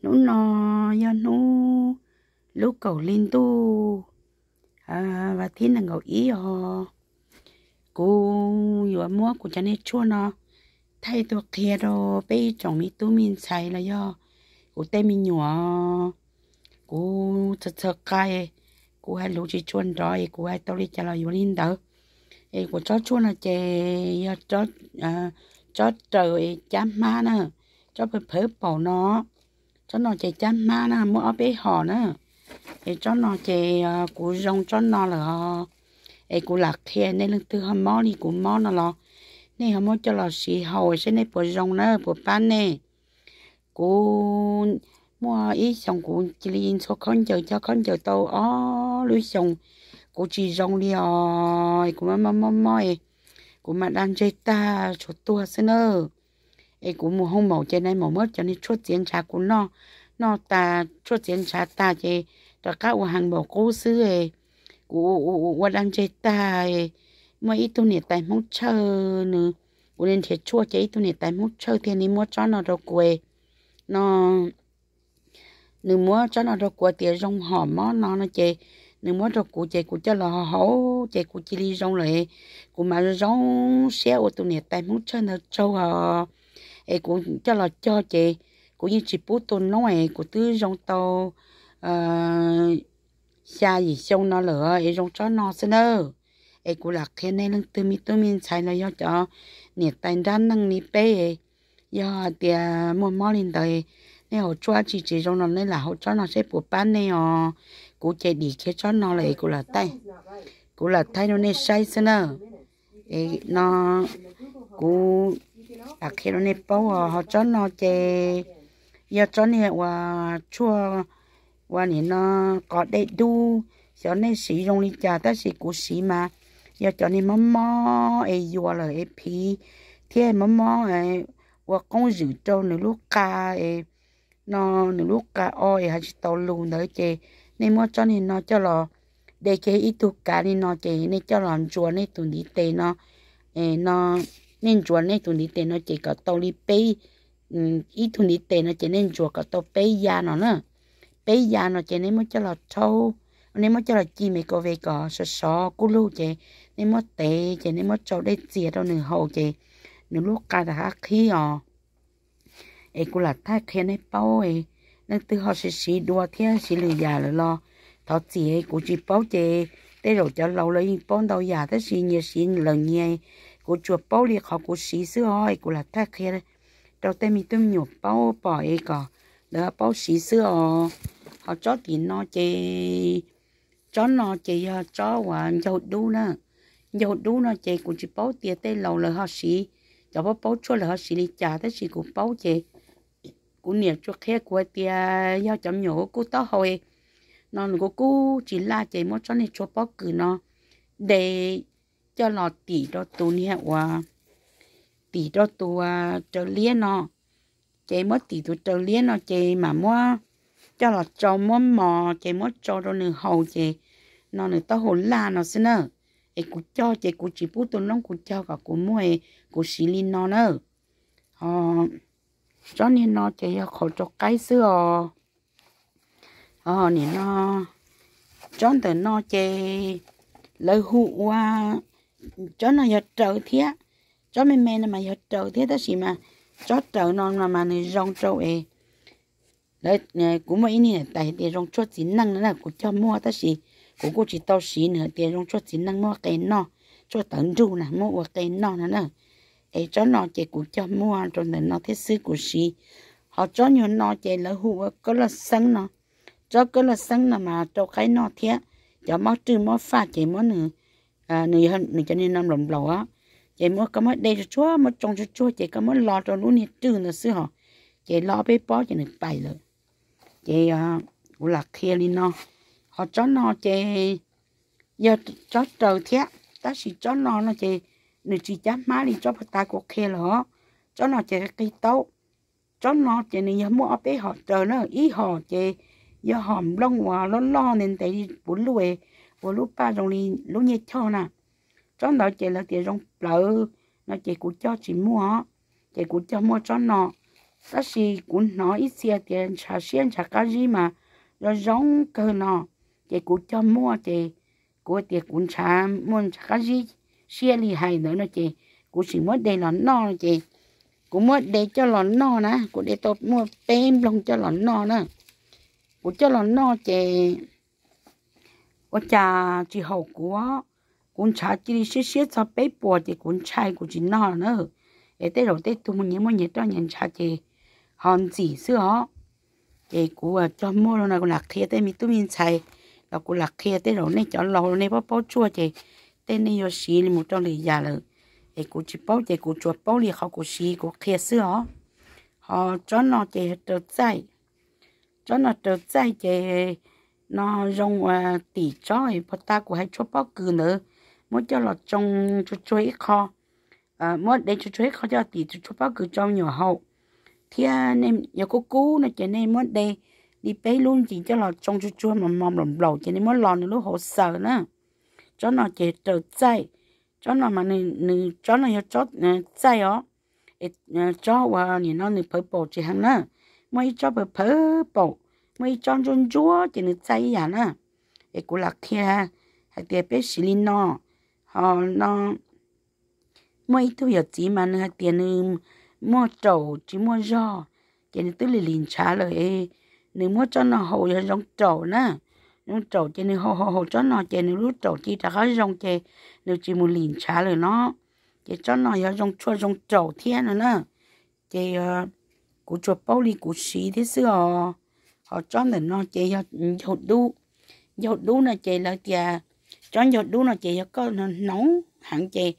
Hnub no yog hnub lub kaum hli ntuj, vas thib nees nkaum ib os. Kuv yuav muab kuv cov niag tshuaj no thaij tuaj qhia rau peb ib tsoom me tub me ntxhais los yog kuv tej me nyuam. Kuv txhawj txhawj qa, kuv hais lus tsis tshua nrov es kuv hais tau li cas los yuav li ntawd. Es kuv tsob tshuaj no ces yog tsob raws es cab hmab na, tsob pawg phawv paum no. Tsob no ces cab hmab na, muaj ob peb hom na. Es tsob no ces kuv zoo tsob no lawm os. Es kuv lam qhia nej leej twg ho mob li kuv mob no los nej ho muab coj los siv haus saib nej puas zoo na, puas pab nej. Kuv muaj ib xyoos kuv cia li ntxhua khaub ncaws, coj khaub ncaws tau ob lub xyoos kuv tsis zoo li os. Kuv mob mob mob, kuv mas da ntseg tag tshuav tuag xwb na. Es kuv mus hoo maum ces nais maum muab cov niag tshuaj txiav ntshav kuv noj, noj tas tshuaj txiav ntshav tag ces rov qab ua heev npaum qub xwb. Kuv ua da ntseg tag, muaj ib tug niam tais Hmoob Tshawj, nws, kuv nrhiav tshuaj ces ib tug niam tais Hmoob Tshawj thiaj li muab tsob no rau kuv no. Nws muab tsob no rau kuv tias zoo hom mob no no ces nws muab rau kuv ces kuv coj los haus ces kuv cia li zoo lawm. Kuv mas zoo siab ua tus niam tais Hmoob Tshawj ntawd tsaug os. Es kuv coj los cog ces kuv yeej tsis pub tua noob es kuv twb zoo tau xya yim xyoo no lawm es zoo tsob no xwb nawb. Es kuv lam qhia nej leej twg me tub me ntxhais los yog cov niam tais nrab neej li peb, yog hais tias muaj mob li ntawd, nej haus tshuaj tsis tsis zoo no nej lam haus tsob no seb puas pab nej os. Kuv ces dim khiav tsob no lawm es kuv lam thaij rau nej saib xwb na. No kuv lam qhia rau nej paub os, ho tsob no ces yog tsob niag uas tshuaj uas nim no qos dej dub, xyov nej siv zoo li cas tab sis kuv siv mas yog cov niag mob mob es yuav lawm es phiv thiab mob mob ua qoob zwm rau nws lub qa es no, nws lub qa o es hais tsis tau lus ntawd ces nej muab tsob niag no coj los de kiag ib tug kav li no ces nej coj los ntsuas nej tus ntiv tes no, no, nej ntsuas nej tus ntiv tes no ces kom tau li peb, ib tug ntiv tes no ces nej ntsuas kom tau peb ya no na. Peb ya no ces nej muab coj los rhaub, nej muab coj los ci me ko ve kom sov sov kub lug ces nej muab tev ces nej muab tsau dej txias rau nws haus ces nws lub qa rov qab qhib os. Es kuv lam thaij qhia nej paub, leej twg ho siv siv dua thiab siv lwm yam lawm los thov txim, kuv tsis paub ces tej zaum cov laus lawv yeej paub ntau yam tab sis nyias siv lawm nyias, kuv tsuas paub li qhov kuv siv xwb os. Es kuv lam thaij qhia rau tej me tub me nyuam paub pom es kom lawv paub siv xwb os. Ho tsob tim no ces, tsob no ces yog tsob uas ncaug dub na. Ncaug dub no ces kuv tsis paub tias tej laus lawv ho siv, cov paub paub tshuaj lawv ho siv li cas tab sis kuv paub ces kuv niam tsuas qhia kuv hais tias yog cov me nyuam kuj taub hau no nws kuj kub tsis laj ces muab tsob niag tshuaj pob kws no de coj los tim rau tus niag uas, tim rau tus raws liab no. Ces muab tim tus raws liab no ces mam muab coj los tsau, muab mos ces muab tsau rau nws haus ces no nws taub hau laj no xwb na. Es kuv cog ces kuv tsis pub tua noob, kuv cog kom kuv muaj kuv siv li no na. Tsob niag no ces yog qhauv rau qaib xwb os. Nim no tsob ntawm no ces lawv hu ua, tsob no yog raws thiab, tsob me me no mas yog raws thiab tab sis mas tsob raws no mas nws zoo rau es lawv, kuv muaj ib niag niam tais hais tias zoo tshuaj txiv neej no na, kuv cog muag tab sis kuv kuj tsis tau siv, nws hais tias zoo tshuaj txiv neej muab qe noj, tshuaj tawv nrug na muab ua qe noj no na. Es tsob no ces kuv cog muag rau ntawm no thiab xwb kuv siv. Ho tsob nyuag no ces lawv hu ua kab laj xeeb no. Tsob kab laj xeeb no mas rau qaib noj thiab, cov mob rwj mob faj ces muab nws, nws cov niag no nplaum nplaum os, ces muab, koj muab de tsuag tsuag, muab tsoo tsuag tsuag ces koj muab lo rau lub niag rwj ntawd xwb hos, ces lo peb pob ces nws pais lawm. Ces kuv lam qhia li no, ho tsob no ces yog tsob raws thiab tab sis tsob no no ces nws tsis cab hmab li tsob puag ta kuv qhia lawm os. Tsob no ces qig taub. Tsob no ces nws yog muaj ob peb hom raws na, ib hom ces yog hom nplooj uas loj loj ntev ntev li puv luj, ua lub paj zoo li lub nyiaj choj na. Tsob ntawd ces lawv tias zoo plawv no ces kuv cog tsis muaj, ces kuv cog muaj tsob no. Tab sis kuv hnov ib txhia tias ntshav siab ntshav qab zib mas zoo zoo kawg no, ces kuv cog muaj ces kuv tias kuv ntshav muaj ntshav qab zib siab li hais ntawd no ces kuv tsis muab de los noj no ces kuv muab de coj los noj na, kuv de tau muaj peb nploog coj los noj na. Kuv coj los noj ces ua cas tsis haum kuv, kuv ntshav cia li siab siab txog peb puas ces kuv ntshai kuv tsis noj na. Es tej zaum tej tug nyias muaj nyias roj nyias ntshav ces ho ntxim xwb os. Ces kuv cog muaj no kuv lam qhia tej me tub me ntxhais los kuv lam qhia, tej zaum nej cov laus nej paub paub tshuaj ces tej nej yuav siv li mus rau lwm yam lawm. Es kuv tsis paub ces kuv tsuas paub li qhov kuv siv kuv qhia xwb os. Ho tsob no ces raws txaij, tsob no raws txaij ces no zoo ua tim tsob pos tas kuv hais tshuaj pob kws ntawd, muab coj los tsoo tsuag tsuag ib qho, muab de tsuag tsuag ib qho coj los tim tshuaj pob kws tsoo nyuam haus. Thiab nej yog kub kub no ces nej muab de li peb lub ntsis coj los tsoo tsuag tsuag mos mos nplaum nplaum ces nej muab los nws lub hauv xaws na. Tsob no ces raws txaij, tsob no mas nws tsob no yog tsob txaij os. Tsob uas nim no nws phawv paum tsis heev na, muaj ib tsob phawv phawv paum, muaj ib tsob ntsuab ntsuab ces nws txaij ib yam na. Es kuv lam qhia hais tias peb siv li no, ho no muaj ib tug yawm txiv mas nws hais tias nws muaj raum tsis muaj zog, ces nws twb lim lim ntshav lawm, nws muab tsob no haus yog zoo raum na. Zoo raum ces nws haus haus haus tsob no ces nws lub raum cia rov qab zoo ces nws tsis mus lim ntshav lawm no. Ces tsob no yog zoo tshuaj zoo raum thiab no na. Ces kuv tsuas paub li kuv siv thiab xwb os. Ho tsob ntawm no ces yog ncaug dub. Ncaug dub no ces lawv tias tsob ncaug dub no ces yog koj hnoov heev ces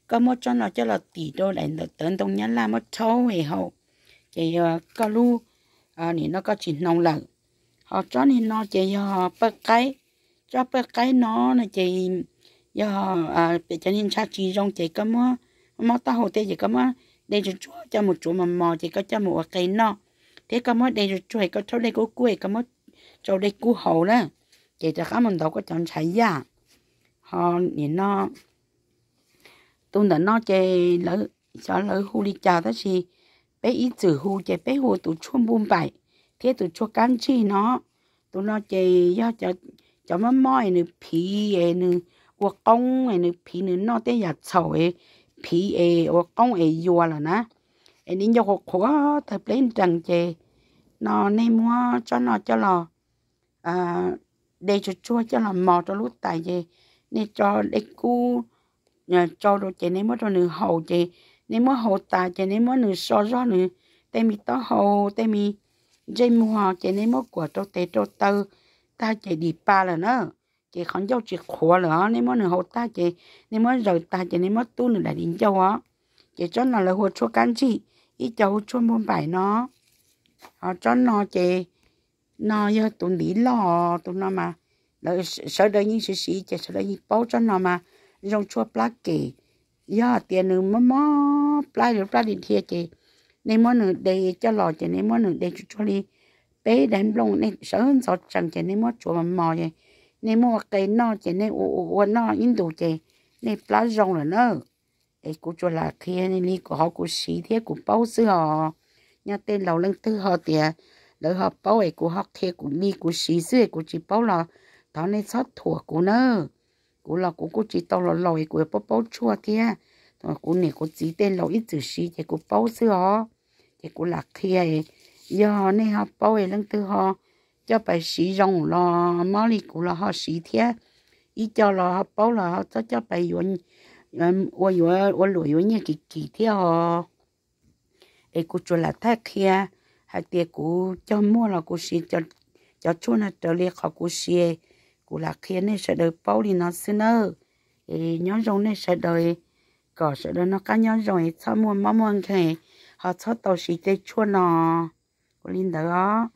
koj muab tsob no coj los tim rau daim ntawv ntoo nyab laj muab rhaub es haus, ces yog koj lub, nim no koj tsis hnoov lawm. Ho tsob nim no ces yog pawj qaib. Tsob pawj qaib no no ces yog pem cov niag ntshav tsis zoo ces koj muab, mob taub hau thiab ces koj muab de tsuag tsuag coj mus tsuav mos mos ces koj coj mus ua qe noj, thiab koj muab de tsuag tsuag koj rhaub dej kub kub es koj muab tsau dej kub haus na, ces rov qab mus ntaus koj cov ntshav yaj. Ho nim no tus ntawm no ces lawv, xyov lawv hu li cas tab sis peb ib txwm hu ces peb hu tus tshuaj npuj npaim thiab tus tshuaj kab ntsig no. Tus no ces yog cov mob mob es nws phiv es nws ua qoob es nws phiv nws noj tej yam txhaum es phiv es ua qoob es yuas lawm na, es nws ncau qhuav qhuav tawg pleb nrees ces no nej muab tsob no coj los de tsuag tsuag coj los mos rau lub tais ces nej tso dej kub tsau rau ces nej muab rau nws haus ces nej muab haus tas ces nej muab nws so zog nws tej me taub hau tej me ntsej muag ces nej muab kuam rau tes rau taw tag ces dim pa lawm na. Ces qhov ncauj tsis qhuav lawm os, nej muab nws haus tag ces nej muab zaws tag ces nej muab tub nws daim di ncauj os. Ces tsob no lawv hu ua tshuaj kab ntsig, ib co hu tshuaj npuj npaim no. Ho tsob no ces no yog tus ntiv loj, tus no mas lawv sawv daws yeej siv siv ces sawv daws yeej paub tsob no mas zoo tshuaj plab kem. Yog hais tias nws mob mob plab li plab li dhia ces nej muab nws de coj los ces nej muab nws de tsuag tsuag li peb daim nplooj nej sawv ntxov tsees ces nej muab tsuav mos mos, nej muab ua qe noj ces nej ua ua ua noj ib ntus ces nej plab zoo lawm na. Es kuv tsuas lam qhia li kuv qhov kuv siv thiab kuv paub xwb os. Nyob tej laus leej twg ho tias lawv ho paub es kuv ho qhia kuv li kuv siv xwb es kuv tsis paub los thov nej txhob thuam kuv na. Kuv los kuv kuj tsis tau los laus es kuv yuav paub paub tshuaj thiab. Kuv niam kuv txiv tej laus ib txwm siv ces kuv paub xwb os. Ces kuv lam qhia, yog nej ho paub es leej twg ho coj pais siv zoo los mob li kuv los ho siv thiab. Ib co los ho paub los ho txhob coj pais yuav, ua yuav ua luam yuav nyiaj kim kim thiab os. Es kuv tsuas lam thaij qhia hais tias kuv cog muaj los kuv siv cov tshuaj no raws li qhov kuv siv, kuv lam qhia nej sawv daws paub li no xwb nawb. Es nyob zoo nej sawv daws, kom sawv daws noj qab nyob zoo es txhob muaj mob muaj nkeeg, ho txhob tau siv tej tshuaj no. Ua li ntawd os.